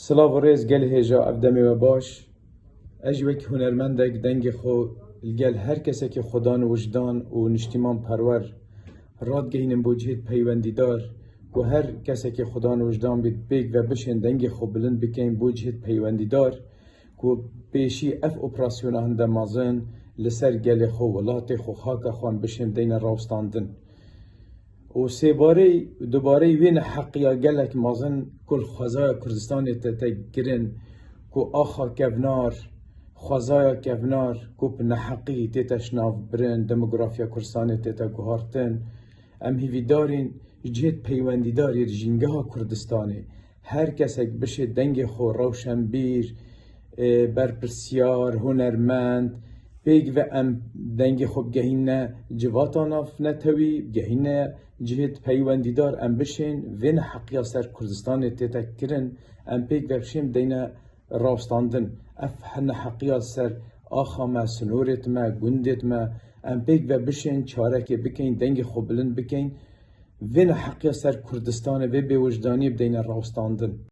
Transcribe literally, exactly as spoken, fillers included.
Silav û rêz gelê hêja, ev demê we baş. Ez jî wekî hunermendek dengê xwe li gel her kesekî xwedan û wijdan û niştîman perwer radigehînim bo cihêt peywendîdar, ku her kesekî xwedan û wijdan bît pêk ve bişên dengê xwe bilind bikeyn bo cihêt peywendîdar, ku pêşî ev operasyona hinde mezin li ser gelê xwe, welatê xwe, xaka xwe em bişên deyne rawestandin. Û sêbarey, dubarey wê neheqiya gelek mezin ku li xwezaya Kurdistanê tête kirin, ku axa kevnar, xwezaya kevnar, ku bi neheqî tête şinavbirin, demografiya Kurdistanê tête guhartin. Em hîvîdarîn ji cihêt peywendîdarê li jîngeha Kurdistanê her kesek bişê dengê xwe, rewşenbîr, e, berpirsiyar, hunermend, pêk ve em dengê xwe bigehîne civata navnetewî, bigehîne cihêt peywendîdar, em bişên vê neheqiya ser Kurdistanê tête kirin, em pêk ve bişên deyne rawestandin. Ev neheqiya ser axa me, sinorêt me, gundêt me, em pêk ve bişên çarekê bikeyn, dengê xwe bilind bikeyn, vê neheqiya ser Kurdistanê, vê bêwijdaniyê bideyne rawestandin.